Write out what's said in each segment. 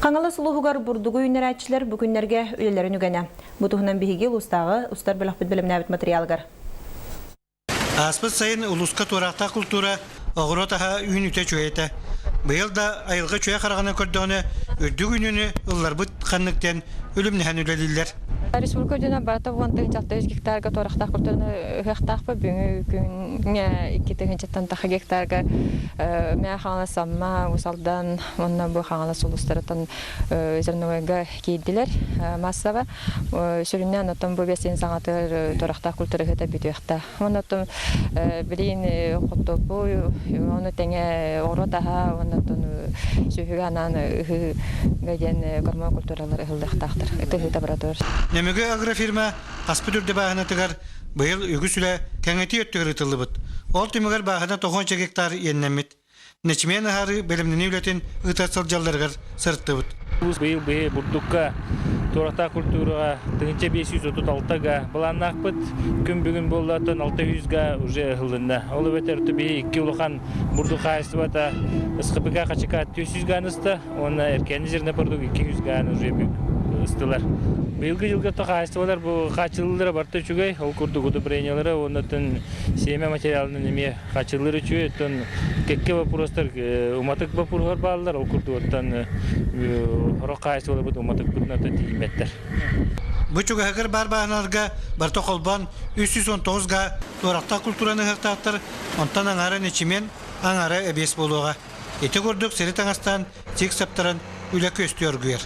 Хаҥалас улууһугар бурдугу үүннэрээччилэр бу күннэргэ үлэлэрин үгэнэ. Бу туһунан биһиги улуустааҕы устар бөлөхпүт бэлэмнээбит материалыгар. Ааспыт сайын улууска туораахтаах култуура оҕуруот аһа үүнүүтэ үчүгэй этэ. Быйыл да айылҕа үчүгэй хараҕынан көрдөҕүнэ, үрдүк үүнүүнү ылларбыт ханнык диэн үлүмнэһэн үлэлииллэр. Республика үрдүнэн барыта 10 600 гектарга туорахтаах культураны ыһыахтаахпыт. Бүгүҥҥү күҥҥэ 2 тыһыынчаттан тахса гектарга Мэҥэ Хаҥалас, Амма, Уус Алдан уонна бу Хаҥалас улуустарыттан зерновойга киирдилэр массаба. Сүрүннээн оттон бу бэсиэн саҥатыгар туорахтаах культура ыһыыта бүтүөхтээх. Уонна оттон билигин хортуоппуй, ону тэҥэ оҕуруот аһа уонна оттон сүөһүгэ анаан ыһыыга диэн кормовой культуралар ыһыллыахтаахтар. Ыһыыта бара турар. Нөмүгү агрофирма хаспыт үрдэ бааһынатыгар быйыл үгүс үлэ кэҥэтии өттүгэр ыытыллыбыт. Ол түмүгэр бааһына 90 гектар иэннэммит. Нэчимиэн аһары бэлэмнэнии үлэтин ыыта сылдьалларыгар сырыттыбыт. Улуус быйыл быһыы бурдукка, туорахтаах культураҕа 1536 га былааннаахпыт. Күн бүгүн буоллааттан 600 га уже ыһыллынна. Ол эбэтэр биһи икки улахан бурдук хаһаайыстыбата СХПК Хачыкаат 400 гааны ыста уонна Эркээни зернопродукт 200 гааны уже ыстылар. Быйылгы дьылга хаһаайыстыбалар бу хааччыллыылара барыта үчүгэй. Ол курдук удобрениелара уонна сиэмэ материалынан эмиэ Хачыллыр үчүгэй, оттон кэккэ боппуруостар уматык боппуруоһар бааллар, ол курдук оттон сорох хаһаайыстыбаларбыт уматыкпытын оттон тиийиммэттэр. Бу чугаһыгар баар бааһыналарга барыта холбоон 319 га туорахтаах культураны ыһыахтаахтар, онтон аҥаара нэчимиэн, аҥаара эбиэс буолуоҕа. Ити курдук сири таҥастаан, сик саптаран үлэ күөстүү оргуйар.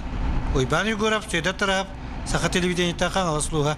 Уйбаан Егоров, Сүөдэр Тараһов, Саха телевидениетэ Хаҥалас улууһа.